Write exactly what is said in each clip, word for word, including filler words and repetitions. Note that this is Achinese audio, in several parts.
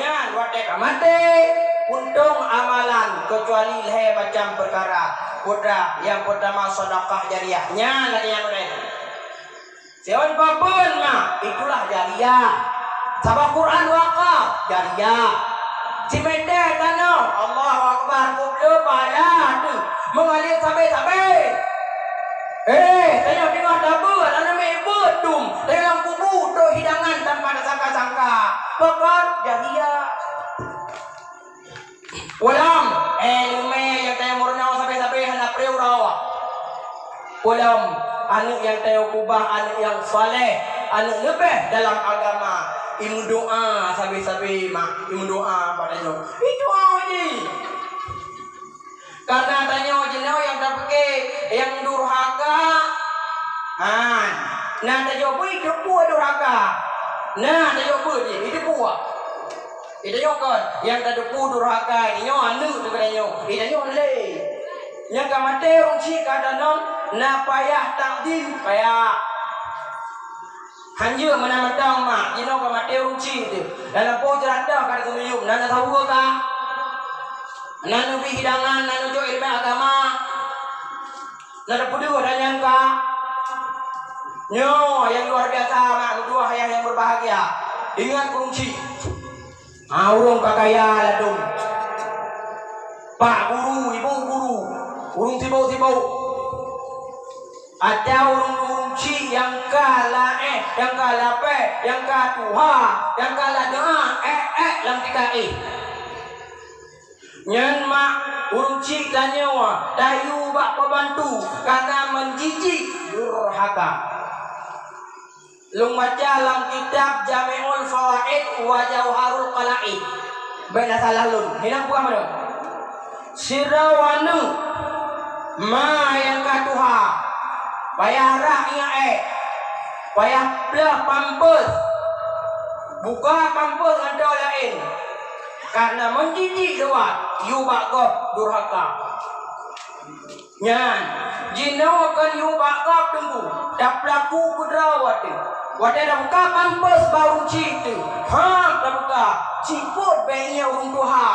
Nyan watée ka maté, puntông amalan keucuali lhée macam peukara. Peue teuma? Nyang peurtama sedekah jariah. Nyan lagée nyan model. Siôn papeuen ma, itulah jariah. Sabab Quran wakaf, jariah. Simeté tanoh, Allahu Akbar, peubloe pahala teuh. Meungalir sabe-sabe. Eh, tanyoe teungoh tabeuet, aneuk miet beuet dum, tanyoe lam kubu trok hidangan tanpa tasangka-sangka. Pakon? Jariah. Pulang, eh, leumé nyang tanyoe meurunoe sabe-sabe hana preh uroe. Pulang, aneuk nyang tanyoe keubah aneuk nyang saleh, aneuk leubeh dalam agama. Imeudoa sabe-sabe, mak, imeudoa bak tanyoe. Itu aja. Karena tanyoe jinoe nyang tapike nyang durhaka. Ha, na tajok bui teupeue durhaka. Na tajok bui jih, itu peue. Itu nyoe kon, nyang tateupeue durhaka, nyoe aneuk teuh keunan nyoe. Itu nyoe lé. Nyang ka maté ureueng chik ka tanom, na payah takdim, payah. Hanjeuet meunan mantong mak, jinoe ka maté ureueng chik teuh. Dan lampôh jeurata ka taseumiyueb, na neusaweue ka. Na neubri hidangan, na neujok ileumé agama. Na teupeudeuh dan nyang ka. Nyoe nyang luar biasa mak, meutuah ayah nyang berbahagia. Ingat ureueng chik. Ha, ureueng ka kaya ladôm. Pak guru, ibu guru, ureueng sibok-sibok. Ada ureueng-ureueng chik nyang ka laén, nyang ka lapée, nyang ka tuha, nyang ka ladeuha, ék-ék lam tika éh. Nyan mak ureueng chik tanyoe tayue bak peubantu, kana meujijik durhaka. Lôn baca lam kitab Jami'ul Fawaid wa Jauharul Qawaid. Bèk na salah lôn. Hinan peugah meunan. Sidroe aneuk ma nyang ka tuha, payah rhah ingat ék, payah blah pampers, buka pampers ngon droe laén, karena meujijik luwat yue bak gob durhaka. Nyan, jinoe kon yue bak gob teungku, tapeulaku keudroe watèe. Watèe tabuka pampers bak ureueng chik teuh, ha, tabuka, jipôt bèk ié ureueng tuha,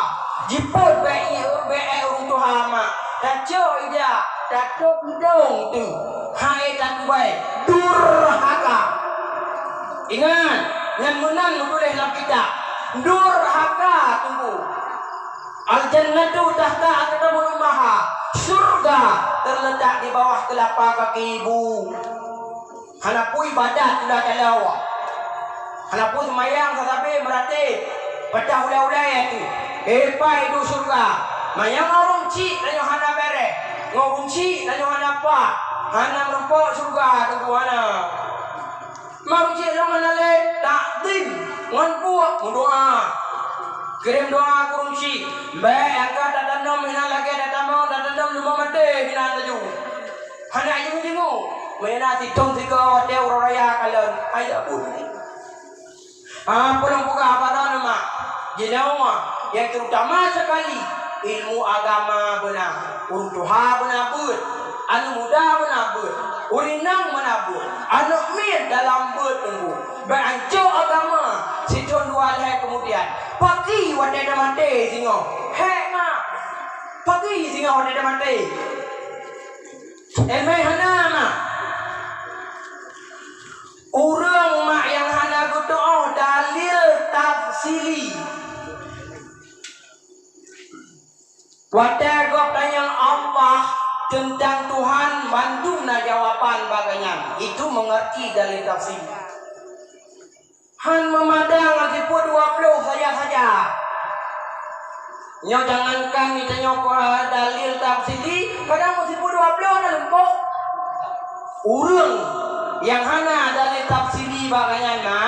jipôt bèk ié, bèk ék ureueng tuha mak, tacok ija, tatôp mudông teuh, hai takubai, durhaka. Ingat, nyan meunan meutuléh lam kitab, durhaka teungku. Al-jannatu tahta aqdamil ummahat. Syurga terletak di bawah telapak kaki ibu. Hana peue ibadat tula taloe. Hana peue seumayang sasabe meuratéb. Peutah ulèe-ulèe teuh. Eh, pai duek syurga. Manyang ureueng chik tanyoe hana bèrèh. Ngon ureueng chik tanyoe hana pat. Hana meurumpok syurga teungku hana. Meureuji lôn hana lé takdim ngon buet meudoa. Kirém doa keu ureueng chik. Bèk nyang ka tatandom inan lagèe tatamong tatandom leumah maté inan laju. Hana jingui-jingui. Meunan sithôn sigoe watèe uroe raya kalon. Hai ampôn. Ah, peue lôn peugah bak droeneuh mak. Jinoe nyang terutama sekali ilmu agama beuna. Ureueng tuha beuna beuet. Aneuk muda beuna beuet, ureueng inong beuna beuet, aneuk miet dalam beuet teungku. Bèk ancô agama, sithôn dua lhèe keumudian. Paki watèe tamaté singoh. Hék mak. Paki singoh watèe tamaté. Émé hana mak. Ureueng mak nyang hana geutu'oh dalil tafsili. Watèe gob tanyong Allah teuntang Tuhan, mandum na jawaban bak gobnyan. Itu mengerti dalil tafsir. Han meumadang ngon sifeut dua ploh saja-saja. Nyoe jangankan geutanyoe peue dalil tafsili, kadang ngon sifeut dua ploh na lumpok. Ureueng nyang hana dalil tafsili bak gobnyan na,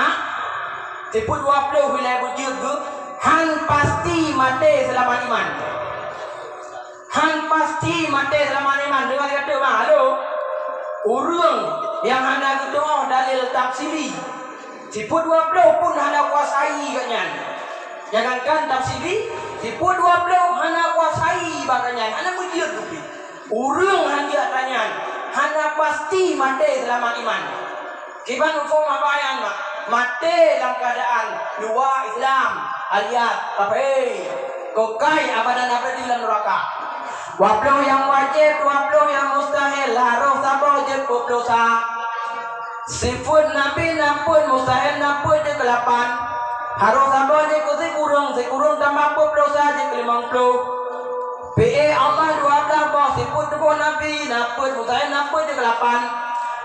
sifeut dua ploh wilayah beujeuet geuh, han pasti maté seulamat iman. Han pasti maté seulamat iman. Deungoe lagèe nyan, halo. Ureueng nyang hana geutu'oh dalil tafsili, sifeut dua ploh pun hana kuasai gobnyan. Jangankan tafsili, sifeut dua ploh hana kuasai bak gobnyan, hana meujeuet pih. Ureueng han jeuet atra nyan, hana pasti maté seulamat iman. Kiban muphom haba nyan, mak, maté lam keuadaan luwa Islam. Alias, tapi, kokai abadan abadi lam neraka. Dua ploh nyang wajéb, dua ploh nyang mustahil, harôh saboh jeuet dua ploh sa. Sifeuet Nabi na peuet, mustahil na peuet, jeuet keu lapan. Harôh saboh jeuet keu sikureueng, sikureueng tamah peuet ploh sa jeuet keu limong ploh. P A Allah dua blah boh, sifeuet tuboh Nabi na peuet, mustahil na peuet jeuet keu lapan.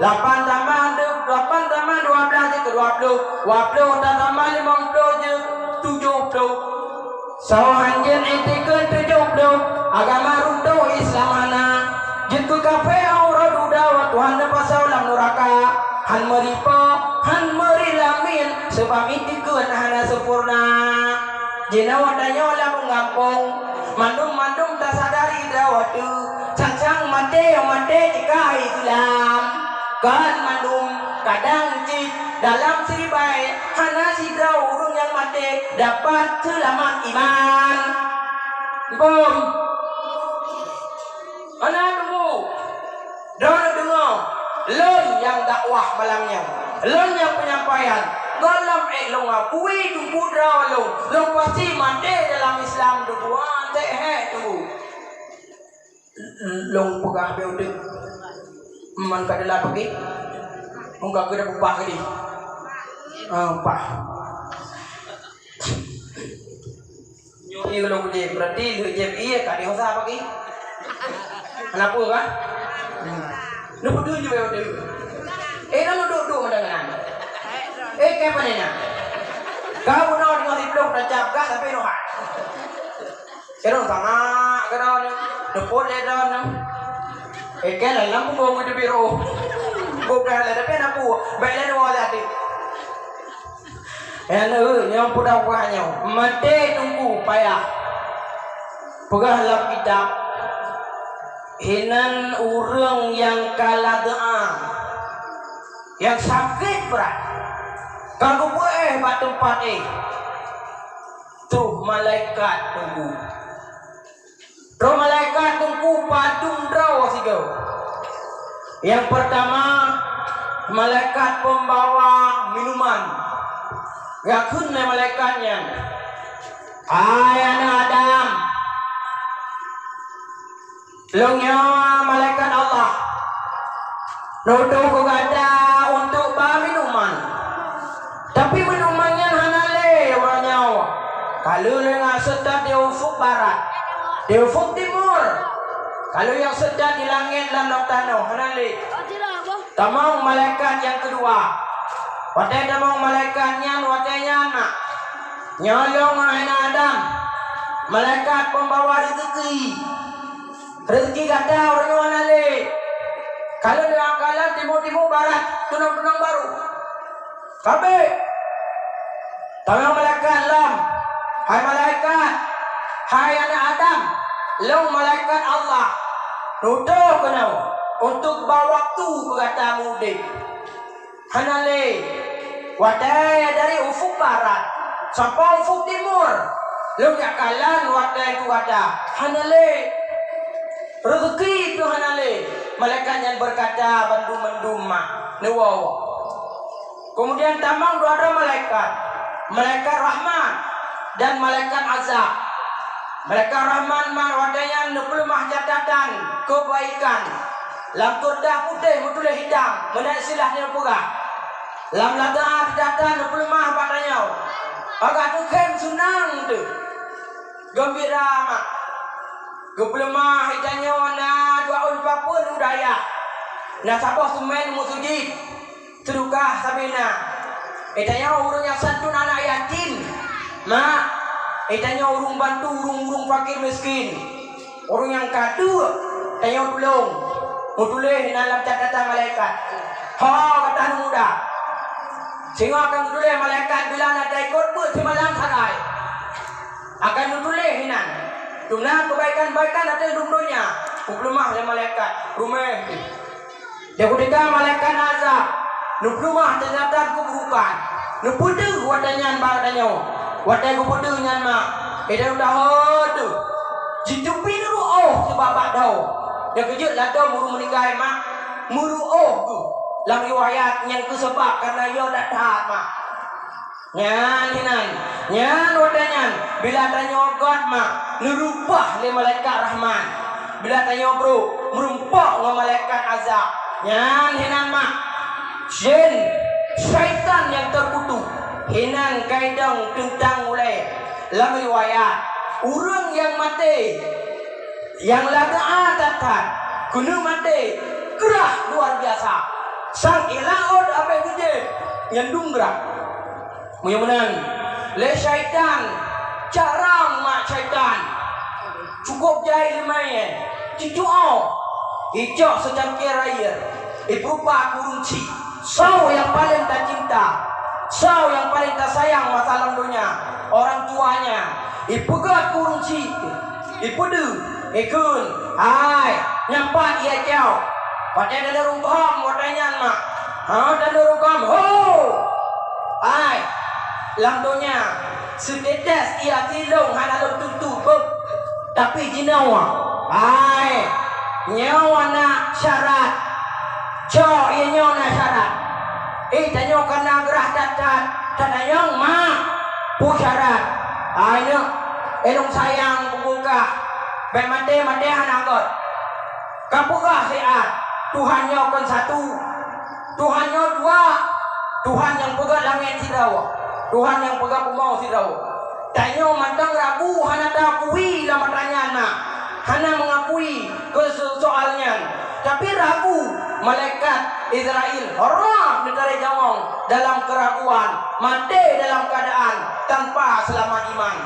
Lapan tamah du-, lapan tamah dua blah jeuet keu dua ploh. Dua ploh tamah limong ploh jeuet tujoh ploh. Soe han jeuet iktikeut tujoh ploh, agama runtuh, Islam hana. Jeuet keu kafé uroe dudoe, Tuhan neupasoe lam nuraka. Han meuri po, han meuri lamin, sabab iktikeut hana sempurna. Jinoe tanyoe lam gampông, mandum-mandum tasadari droe teuh, sang-sang maté nyang maté teuka Islam. Kon mandum, kadang cit dalam siribèe hana sidroe ureueng nyang maté dapat seulamat iman. Bom. Hana teunggu. Droeneuh deungoe, lôn nyang dakwah malam nyoe, lôn nyang peunyampaian, gohlom ék lôn akui teungku droe lôn, lôn pasti maté dalam Islam, teungku, ah, teuh hé teungku. Lôn peugah beu teuk. Man ka deulat peugi. Mungka keuda peupah keudeh. Ah, pah. Nyoe ie lôn udeb, berarti lheueh jép ie ka dihosa pagi. Kenapa, kan? Hmm. Lu betul juga, betul. Eh, lalu duduk mendengar. Eh, kayak mana nak? Kau udah dengan diplom dah cap gas sampai noh. Kira sama, kira ni. Tepuk dia dah ni. Eh, kan dalam pun bau dia biru. Bukan lah, tapi nak buat. Baiklah, dua lah, adik. Nyan, eh, nyang peudakwa nyoe, maté teungku payah. Peugah lam kitab, hinan ureueng nyang ka ladeu'a, nyang sakét brat, ka geupeuéh bak teumpat éh, troh malaikat teungku. Troh malaikat teungku padum droe sigoe. Nyang peurtama, malaikat peumbawa minuman. Geukheun lé malaikat nyan, "Hai aneuëk Adam, lôn nyoe malaikat Allah." Neututoe keu gata untuk ba minuman. Tapi minuman nyan hana lé uroe nyoe. Ka lheueh lé na seutôt di ufuk barat, di ufuk timur. Ka lheueh nyang seutôt di langét lam, lam tanoh, hana lé. Tamong malaikat nyang keudua. Watée tamong malaikat nyan, watée nyan na, "Nyoe lôn, hai aneuëk Adam, malaikat peumbawa reuzeuki." Reuzeuki gata uroe nyoe hana lé. Ka lheueh lé angkalan timu-timu barat, tunong-tunong barô. Ka bék. Tamong malaikat lom, "Hai malaikat, hai aneuëk Adam, lôn malaikat Allah. Tutoe keunoe untuk ba waktu keu gata mudeb." Hana lé. Watée dari ufuk barat sampoe ufuk timur, lôn jak kalon watée keu gata. Hana lé. Reuzeuki pih hana lé. Malaikat nyan beukata bandum-bandum mak neuwoe. Keumudian tamong dua droe malaikat, malaikat rahmat dan malaikat azab. Malaikat rahmat mak watée nyan neupeuleumah catatan keubaikan. Lam keureudah putéh meutuléh hitam, meunan istilah nyang peugah. Lam lagée that that neupeuleumah bak tanyoe. Agak teukhém seunang teuh. Geumbira mak. Geupeuleumah itanyoe na dua ôn papeuen u dayah. Na saboh seumén meuseujid. Seudeukah sabe na. Itanyoe ureuëng nyang santun anak yatim. Mak, itanyoe ureuëng bantu ureuëng-ureuëng fakir miskin. Ureuëng nyang ka deuk, tanyoe tulông. Meutuléh na lam catatan malaikat. Ho, gata aneuk muda. Singoh akan geutuléh malaikat bila na taikot beuet simalam sagai. Akan geutuléh inan. Dum na keubaikan-baikan ateueh dum donya. Geupeuleumah lé malaikat. Ruméh. Di kutika malaikat azab, neupeuleumah teunyata keuburukan, neupeudeuh watée nyan bak tanyoe. Watée geupeudeuh nyan mak, itanyoe taho teuh. Jiteubiet ruoh sibak bak dhoe. Nyang keujeuet ladôm ureuëng meuninggai mak, meuruoh geuh. Lam riwayat nyang keuseubab kareuna yo that-that mak. Nyan hinan, nyan watée nyan bila tanyoe göt mak, neureubah lé malaikat rahmat. Bila tanyoe brok, meurumpok ngon malaikat azab. Nyan hinan mak. Jén, syaitan nyang teukutuk. Hinan kaidong teuntang ulée. Lam riwayat, ureuëng nyang maté nyang lagée that-that keuneuk maté grah luar biasa. Sang ié laôt abée geujéb nyang dum grah. Meunyoe meunan, lé syaitan, carông mak syaitan. Cukôp jai lé manyét, jicuôh, icok seucangkir rayeuk, ipeurupa keu ureuëng chik. Soe nyang paleng tacinta, soe nyang paleng tasayang masa lam donya, orang tuanya, ipeugah keu ureuëng chik, ipeudeuh, ikheun, "Hai, nyan pat ie cok." Watée taneureukom watée nyan mak, ha, taneureukom, ho! Hai, lam donya, seutetes ie silông hana lôn tutoe beuh. Tapi jinoe, hai, nyoe na syarat. Cok, ie nyoe na syarat. Eh, tanyoe kana grah that-that, tatanyong mak, peue syarat? Hai neuk, eh lôn sayang peugah, bék maté-maté hana göt. Ka peugah siat, Tuhan nyoe kon satu, Tuhan nyoe dua, Tuhan nyang peugöt langét sidroe, Tuhan nyang peugöt bumoe sidroe. Tanyoe mantong ragu hana taakui lam atra nyan na, hana mengakui keu soal nyan. Tapi ragu malaikat Israel rab neutarek nyawöng dalam keraguan, maté dalam keadaan tanpa seulamat iman.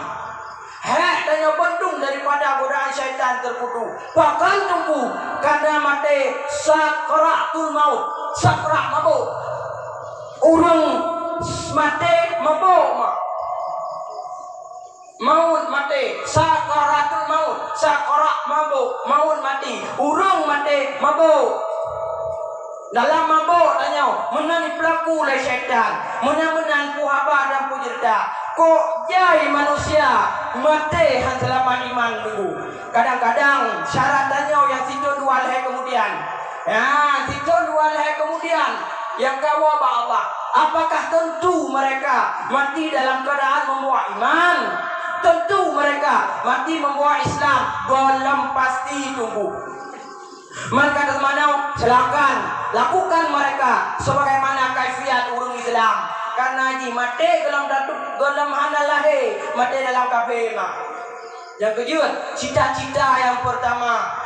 Hék tanyoe bandum daripada godaan syaitan teukutuk. Pakon teungku? Karena maté sakratul maut, sakrat mabök. Ureuëng maté mabök ma. Maut maté, sakratul maut, sakrat mabök, maut maté, ureuëng maté mabök. Dalam mabök tanyoe, meunan jipeulaku lé syaitan, meunan-meunan peue haba dan peue ceurita. Kok jai manusia maté han seulamat iman teungku? Kadang-kadang syarat tanyoe nyang sithôn dua lhée keumudian. Ya, sithôn dua lhée keumudian nyang kawoe bak Allah. Apakah teuntu mereka mati dalam keadaan membawa iman? Teuntu mereka mati membawa Islam, gohlom pasti teungku. Man ka teumanoe, silakan lakukan mereka sebagaimana kaifiat ureuëng Islam. Karena jih maté gohlom datu-, gohlom hana lahé, maté dalam kafé ma. Nyang keujeuet, cita-cita nyang peurtama,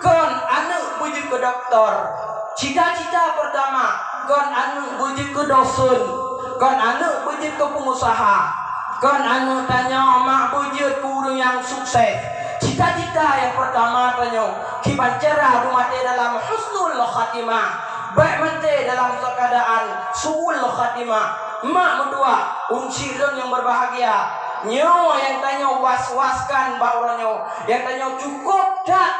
kon aneuëk beujeuet keu doktor. Cita-cita peurtama, kon aneuëk beujeuet keu dosen, kon aneuëk beujeuet keu peungusaha. Kon aneuëk tanyoe mak beujeuet keu ureuëng nyang sukses. Cita-cita nyang peurtama tanyoe, kiban cara beumaté dalam husnul khatimah, bék maté dalam keuadaan suul khatimah. Mak meutuah, ureuëng syedara nyang berbahagia, nyoe nyang tanyoe was-waskan bak uroe nyoe, nyang tanyoe cukôp that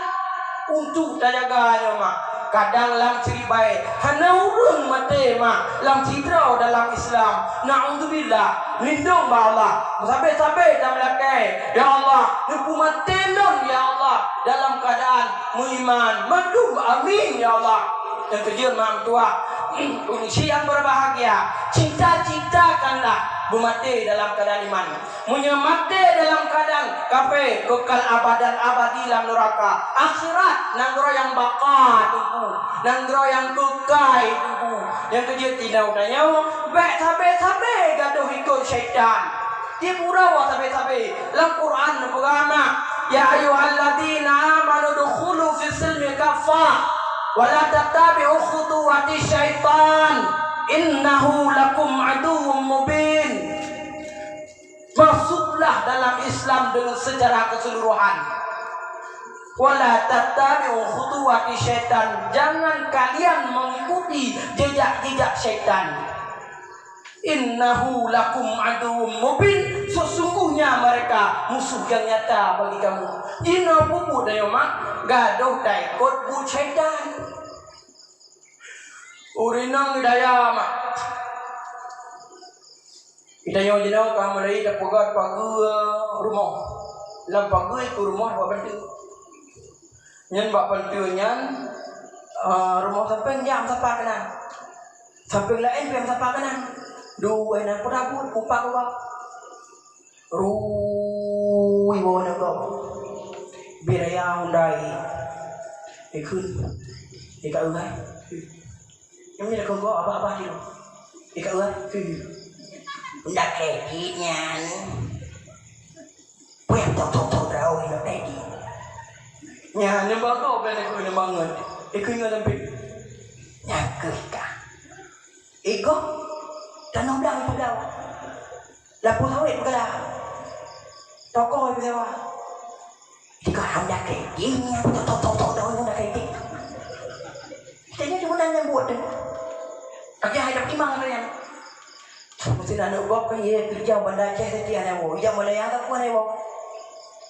untuk tajaga nyoe mak. Kadang lam siribée hana ureuëng maté mak lam sidroe dalam Islam. Naudzubillah, lindong bak Allah. Sabe-sabe tameulakée, "Ya Allah, neupeumaté lôn ya Allah dalam keadaan meuiman." Mandum amin ya Allah. Nyang keujeuet mak meutuah, ureuëng syedara nyang berbahagia, cita-citakanlah beumaté dalam keadaan iman. Meunyoe maté dalam keadaan kafé, kekal abadan abadi lam neuraka. Akhirat nanggroe nyang baka teungku, nanggroe nyang keukai teungku. Nyang keujeuet tinoe tanyoe, bék sabe-sabe gadôh ikot syaitan. Tiep uroe sabe-sabe. Lam Quran neupeugah mak, "Ya ayyuhalladzina amanu dukhulu fis silmi kaffah, wa la tattabi'u khutuwati syaitan, innahu lakum aduwwum mubin." Masuklah dalam Islam dengan secara keseluruhan. Wala tattabi'u khutuwati syaitan, jangan kalian mengikuti jejak-jejak syaitan. Innahu lakum aduwwum mubin, sesungguhnya mereka musuh yang nyata bagi kamu. Jinoe pupuk dayoma gadôh taikot buet syaitan. Ureuëng inong daya mak. Geutanyoe jinoe ka mulai tapeugöt pageue rumoh. Lam pageue keu rumoh bak panteue. Nyan bak panteue nyan, eh, rumoh sampéng nyang sapa keunan. Sampéng laén pih sapa keunan. Duek na peutabut, umpat gobak. Rui woe na gob. Biraya Honda i. Ikheun. Ika ulah. Nyang ni lakoe gob abah-abah di. Ika ulah. Honda kredit nyan. Peue nyang tho-tho-tho droe nyoe tadi? Nyan, nyan bagoe bèk neukheun nyan bangat. Ikheun ngon leumpet. Nyang keuh ka. Igoe, tanoh blang peugah. Lapor sawét peugah. Toko peugah. Igoe, hana kredit, nyan tho-tho-tho droe nyoe hana kredit. Kita nyoe cuma nanya buat tu. Kerja hai dah timang kalian. Meusti na aneuk gob kan, ye, keureuja u Banda Aceh, setiap hana woe. Ijak meulaya ka ku hana woe.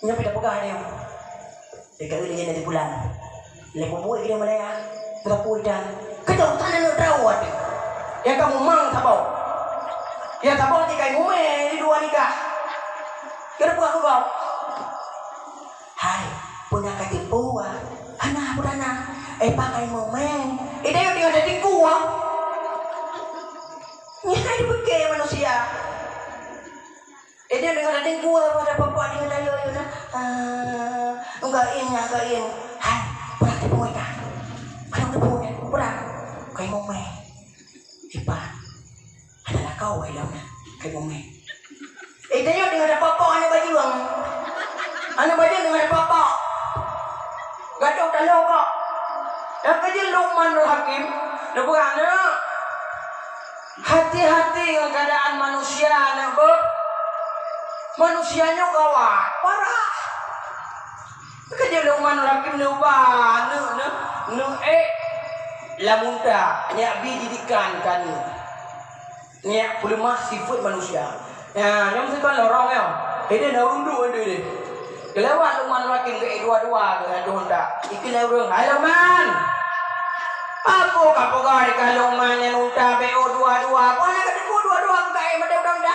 Nyoe pih tapeugah hana woe. Lé ka lheueh nyan sibulan. Lé buet-buet keu meulaya. Meurapui dan keudong tan aneuk drawot. Nyang ka mumang saboh. Nyang saboh ti kai mumé di dua nikah. Keu peue aku gob? Hai, peue na ka tipu, ah? Hana, peue hana. Eh, pakai mumé. Eh, dah, dah, dah tipu, ah. Nyan hai dipike manusia. Eh, dia deungon lading gua pada bapak deungon ayo, ayo na. Ah, enggak in, enggak in. Hai, peurah tipu ka. Kalau tipu ka, peurah. Kai momé. Ipa. Ada lakau ai lom na. Kai momé. Eh, dia deungon ada bapak aneuk bajeueng. Aneuk bajeueng deungon ada bapak. Gadoh taloe kok. Nyang keujeuet Luqmanul Hakim, neupeugah, "Neuk, hati-hati ngon keuadaan manusia, neuk, beuh. Manusia nyoe gawat, parah." Keujeuet Luqmanul Hakim neuba aneuk, neuk, neuk ék lam unta, nyak bi didikan keu aneuk. Nyak peuleumah sifeuet manusia. Nyan, nyoe meuseutôt lorong nyoe. Hideh na ureueng duek deh. Geulewat Luqman Hakim geuék dua-dua geuh ateueh unta. Ikheun lé ureueng, "Hai Luqman! Peue kapeugah di kah Luqman nyan unta beuék dua-dua? Peue hana kateupeue dua-dua geuék maté unta-unta?"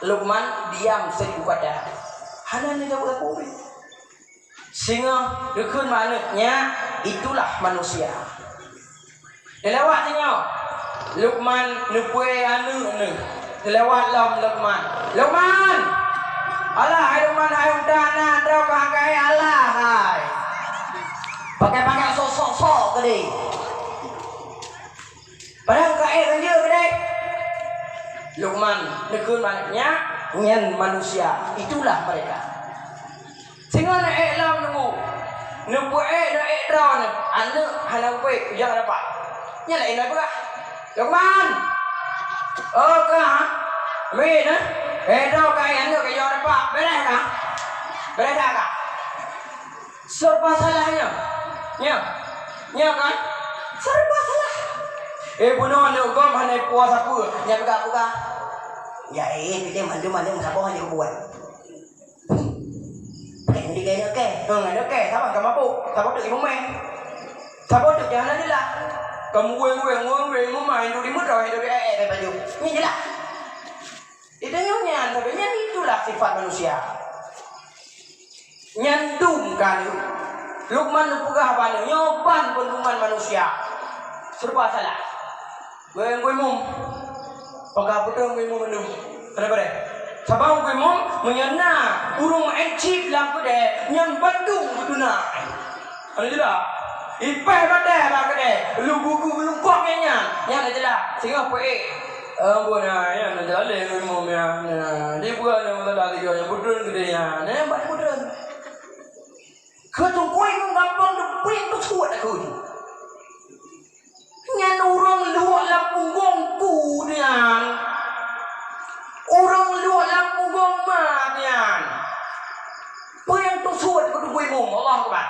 Luqman diam seribu kata. Hana neujaweueb sapeue. Singoh geukheun bak aneuk, "Nyak, itulah manusia." Teulewat singoh, Luqman neupeu aneuk neuh. Teulewat lom Luqman. "Luqman! Alah, hai Luqman, hai unta na droe ka geuék, alah, hai. Pakai-pakai sok-sok-sok keudeh." Padahai ka ék raja keudeh. Luqman neukheun bak aneuk, "Nyak, nyan manusia, itulah mereka." Singoh na ék lom nunggu. Neupeu ék, na ék droe nyoe. Aneuk hana beupeu ék, ujang dapat. Nyan laén lagée peugah, "Luqman! Oh, ka? Meuék na? Ék droe ka ék aneuk ka ujang dapat. Beureh ka? Beureh that ka?" Serba salah nyoe. Nyoe. Nyoe kan? Serba salah. Eh, bunoe aneuk gob hana puas sapeue. Nyan peugah-peugah. Ya, eh, kita mandum-mandum saboh hana buet. Bukan jadi gaya nyoe, oke? Hmm, nyoe, oke. Saban ka mabuk. Saban tu imum, eh. Saban tu jangan aja lah. Kamu gue, gue, gue, gue, gue, main dulu di muka, main dulu, eh, eh, eh, baju. Ni je lah. Itu nyoe nyan, tapi nyan itulah sifat manusia. Nyan dum kan. Luqman neupeugah bak aneuk, nyoe ban peunduman manusia. Serba salah. Gue, gue mum. Pakai apa tu gue mum tu? Kenapa deh? Sabab gue mum, meunyoe na ureueng maén chip lam keudè, nyan bandum beutuna. Ada jelas? Ipeh bateh bak keudè, lu gugu lu kok nyan. Nyan ada jelas. Singoh peuék. Ampun, ah, ya, na jalan lé ngon imum, ya. Nah, di buah na masalah tiga, ya, beutôi gede, ya. Nah, buat beutôi. Keu teungku imum gampang, dia puyeng tu suat aku tu. Nyan ureueng luwak lam punggong ku nyan. Ureueng luwak lam punggong ma nyan. Puyeng tu suat keu teungku imum, Allahu Akbar.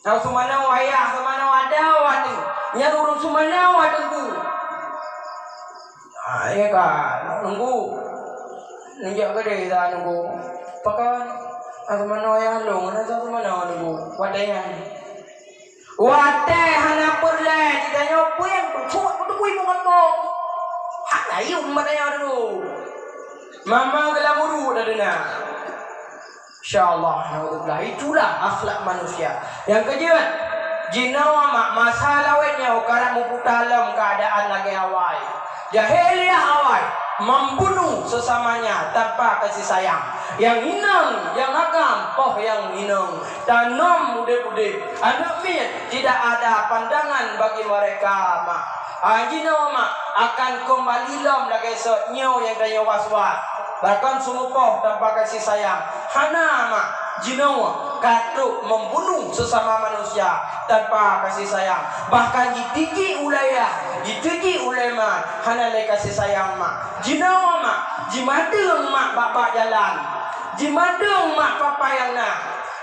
Nyang seumanoe ayah, seumanoe adoe ateueh. Nyan ureueng seumanoe ateueh ku. Ah, iya ka, nunggu. Neujak keudeh sa nunggu. Pakon? Ah, seumanoe ayah lôn, na sa seumanoe nunggu. Watèe nyan. Watèe hana peureulèe, geutanyoe peue nyang peubuet, peuteupui meugampông. Hana yum geutanyoe dulu. Mama geulamuru dah deungoe. Insya Allah, naudzubillah. Itulah akhlak manusia. Nyang keujeuet, jinoe mak masa lawét nyoe karab meuputa lom keuadaan lagèe awai. Jahiliah awai membunuh sesamanya tanpa kasih sayang. Nyang inong, nyang agam, poh nyang inong. Tanom udeb-udeb. Aneuk miet tidak ada pandangan bagi mereka, mak. Ah, jinoe, mak, akan kembali lom lagée sot nyoe nyang tanyoe was-was. Bahkan sungguh poh tanpa kasih sayang. Hana, mak, jinoe ka trok membunuh sesama manusia tanpa kasih sayang. Bahkan jitiji ulée yah, jitiji ulée ma, hana lé kasih sayang, mak. Jinoe, mak, jimadeueng, mak, bak-bak jalan. Jimadeueng, mak, papa nyang na.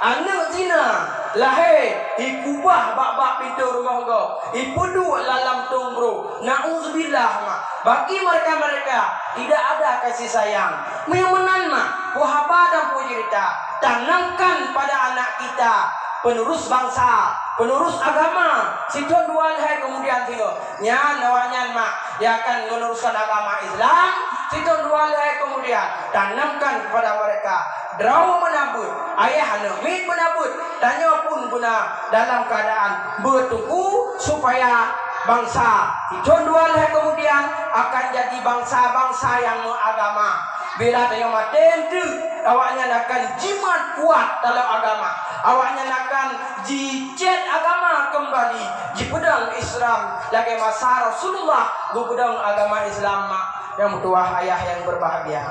Aneuk zina lahé, ikubah bak-bak pintoe rumoh gob, ipeuduek lam tông brôk. Nauzubillah, mak. Bagi mereka-mereka tidak ada kasih sayang. Meunyoe meunan, mak, peue haba dan peue ceurita, tanamkan pada anak kita penerus bangsa, penerus agama, sithon dua lhée kemudian singoh. Nyan awaknyan, mak, yang akan meneruskan agama Islam, sithon dua lhée kemudian, tanamkan kepada mereka. Droe meunan beuet, ayah aneuk miet meunan beuet, tanyoe pun beuna dalam keadaan beutungku supaya bangsa sithon dua lhée kemudian akan jadi bangsa-bangsa yang meuagama. Bila tanyoe maté, enteuk awaknyan akan jimat kuat dalam agama. Awaknyan akan jicét agama kembali, jipeudong Islam lagée masa Rasulullah geupeudong agama Islam, mak, nyang meutuwah, ayah yang berbahagia.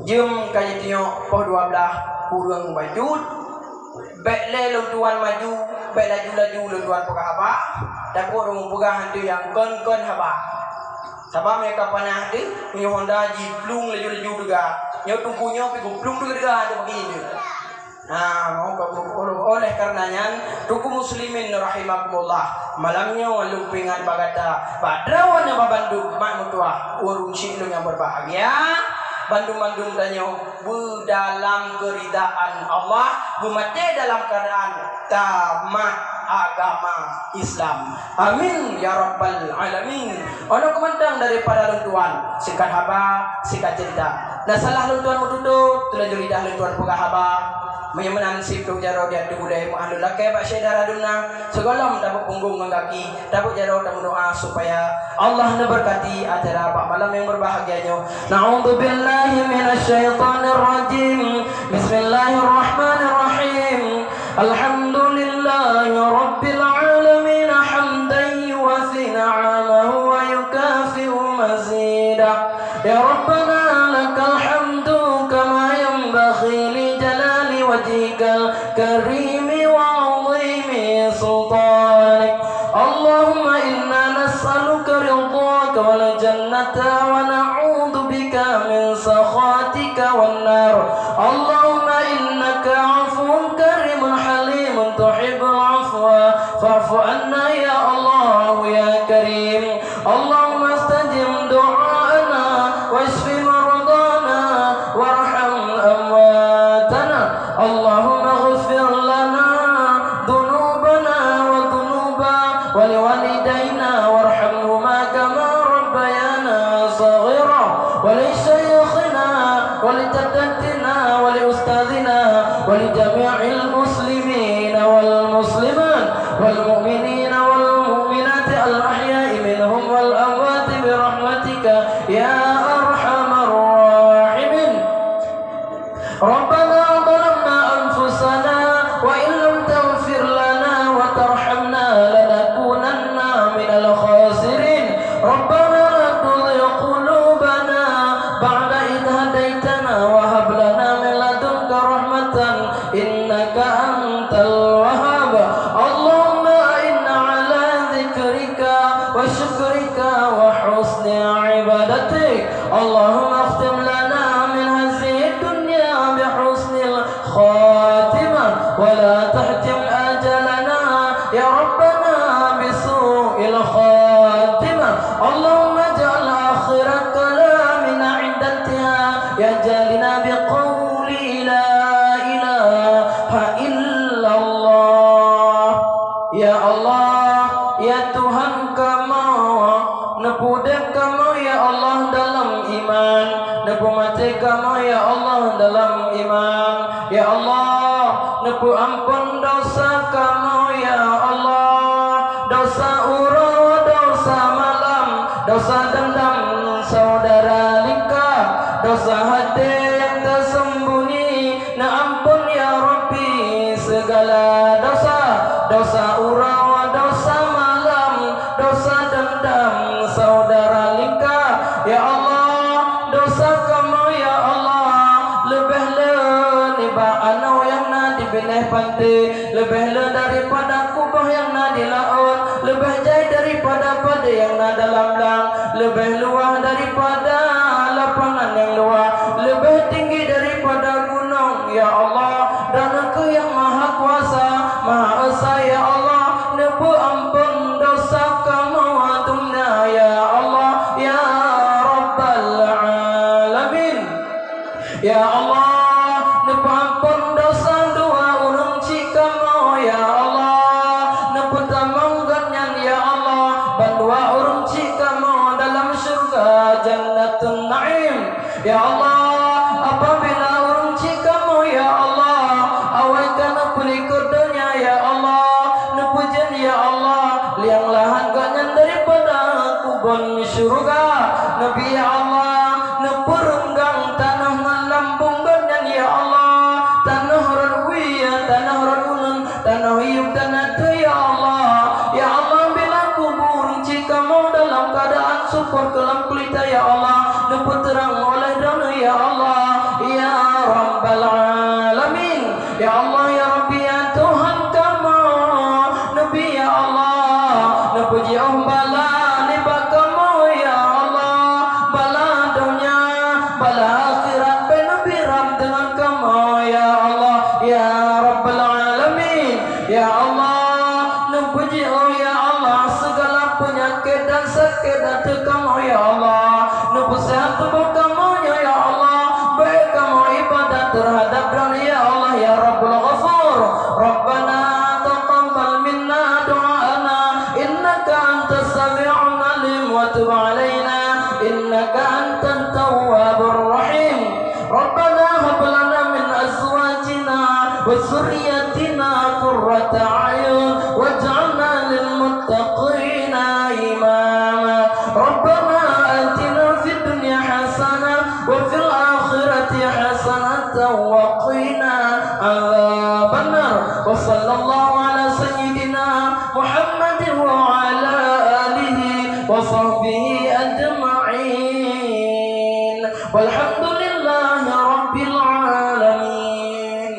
Jeuem ka jitunyok poh dua blaih kureueng bacut, bék lé lôn tuan maju, bék laju-laju lôn tuan peugah haba, takot ureuëng peugah hantu nyang kon-kon haba. Sabab meunyoe ka panas teuh, meunyoe honda jiplueng laju-laju teuga, nyoe teungku nyoe pih geuplueng teuga-teuga hantu bagi nyoe. Nah, maka oleh karena nyan, teungku muslimin rahimakumullah, malam nyoe lôn peuingat bak gata, bak droeneuh bandum, mak meutuwah, ureuëng syik lôn nyang berbahagia, bandum-bandum tanyoe beudalam keuridaan Allah, beumaté dalam keadaan tamat agama Islam. Amin ya rabbal alamin. Ono keumantang daripada lôn tuan, singkat haba, singkat cerita. Na salah lôn tuan meututoe, teulaju lidah lôn tuan peugah haba. Meunyoe meunan sip trok jaroe di ateueh ulée meuahlul lakée bak syedara dum na, sigohlom tabeuet punggong ngon gaki, tabeuet jaroe tameudoa supaya Allah neubeurkati acara bak malam nyang berbahagia nyoe. Na'udzubillahi minasyaitonirrajim. Bismillahirrahmanirrahim. Alhamdulillahi rabbil alamin, hamdan yuwafi ni'amahu wa yukafi'u mazidah. Ya Rabbana, lakal hamdu kama yanbaghi li jalali wajhikal karimi wa 'azimi sultanik. Allahumma inna nas'aluka ridhaka wal jannata wa na'udzu bika min sakhatika wan nar. Allahumma innaka 'afuwun karimun halimun tuhibbul 'afwa fa'fu 'anna ya Allah ya Karim. Allahumma stajib du'aana wasyfi maradhana warham amwatana. Allahumma ighfir lana dhunubana wa dhunuba waliwalidaina warhamhuma kama rabbayana shaghira, wa li syaikhina wa li jaddatina wa li ustadzina wa li jami'il muslimina wal muslimat wal mu'minina wal mu'minati al ahya'i minhum wal amwati bi rahmatika ya arhamar rahimin. Rabbana zalamna anfusana wa in lam taghfir lana wa tarhamna lanakunanna minal khasirin. Rabbana la tuzigh qulubana ba'da idh hadaytana wa hab lana min ladunka rahmatan innaka antal wahhab. Allahumma a'inna ala dzikrika wa syukrika wa husni ibadatik. Allahumma akhtim lana min hadzihi dunya bi husnil khatimah wa la tahtim ajalana ya Rabbana bi su'il khatimah. Allahumma ij'al akhira kalamina 'inda intihai ajalina bi qawli la ilaha illallah. Ya Allah, ya Tuhan kamoe, neupeudeb kamoe ya Allah dalam iman, neupeumaté kamoe ya Allah dalam iman. Ya Allah, neupeuamphon dosa kamoe ya Allah, dosa uroe, dosa malam, Dosa dendam saudara lingka, dosa hati yang tersembunyi, na ampun ya Rabbi segala dosa, dosa uroe, dosa malam, dosa dendam saudara lingka. Ya Allah, dosa kamoe ya Allah, leubeh le nibak anoe nyang na di binéh panté, leubeh le daripada kuboh nyang na di laôt, leubeh jai daripada padé nyang na dalam blang, leubeh luwah daripada lapangan nyang luwah, leubeh tinggi daripada gunong. Ya Allah, Droeneuh kheueh nyang maha kuasa, maha esa, ya Allah, neupeuampon dosa kamoe dumna, ya Allah, ya Rabbal Alamin. Ya Allah, neupeuampon dosa dua ureuëng chik kamoe, ya Allah, neupeutamong gobnyan, ya Allah, bandua ureuëng chik kamoe dalam syeuruga Jannatun Naim. Ya Allah, apabila ureuëng chik kamoe, ya Allah, awai ka neupeulikot donya, ya Allah, neupeujen, ya Allah, liang lahat gobnyan daripada kubon syeuruga. Neubi, ya Allah, neupeurenggang tanoh ngon lambong gobnyan, ya Allah, tanoh rot wie, tanoh rot uneun, tanoh yueb dan ateueh, ya Allah. Ya Allah, bila kubu ureuëng chik kamoe dalam keuadaan seupôt keu lam kulita, ya Allah, neupeuteurang oleh Droeneuh, ya Allah, ya Rabbal Alamin. Ya Allah, ya Rabbi, ya Tuhan kamoe, neubi, ya Allah, neupeujiôh bala nibak kamoe, ya Allah, bala donya, bala akhirat, bèk neubi rab deungon kamoe, ya Allah, ya Rabbal Alamin. Ya Allah, neupeujiôh, ya Allah, segala peunyakét dan sakét ateueh kamoe, ya Allah. Neupeusehat tuboh kamoe nyoe, ya Allah. Bèk kamoe ibadat teuhadab Droeneuh, ya Allah, ya Rabbul Ghafur. Rabbana taqabbal minna du'aana, innaka antas sami'ul alim, wa tub 'alaina, innaka antat tawwabur rahim. Rabbana hab lana min azwajina wa dzurriyyatina qurrata a'yun waj'alna lil muttaqina imama. Rabbana atina fid dunya hasanah wa fil akhirati hasanatan wa qina adzabannar. Wa sallallahu ala sayyidina Muhammadin wa ala alihi wa sahbihi ajma'in. Walhamdulillahi rabbil alamin.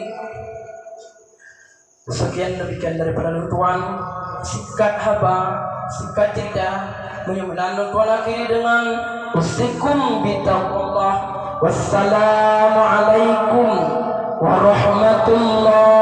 Sekian demikian daripada lôn tuan, singkat haba, singkat cerita. Meunyoe meunan lôn tuan akhiri dengan usikum bitaqwallah. Wassalamualaikum warahmatullahi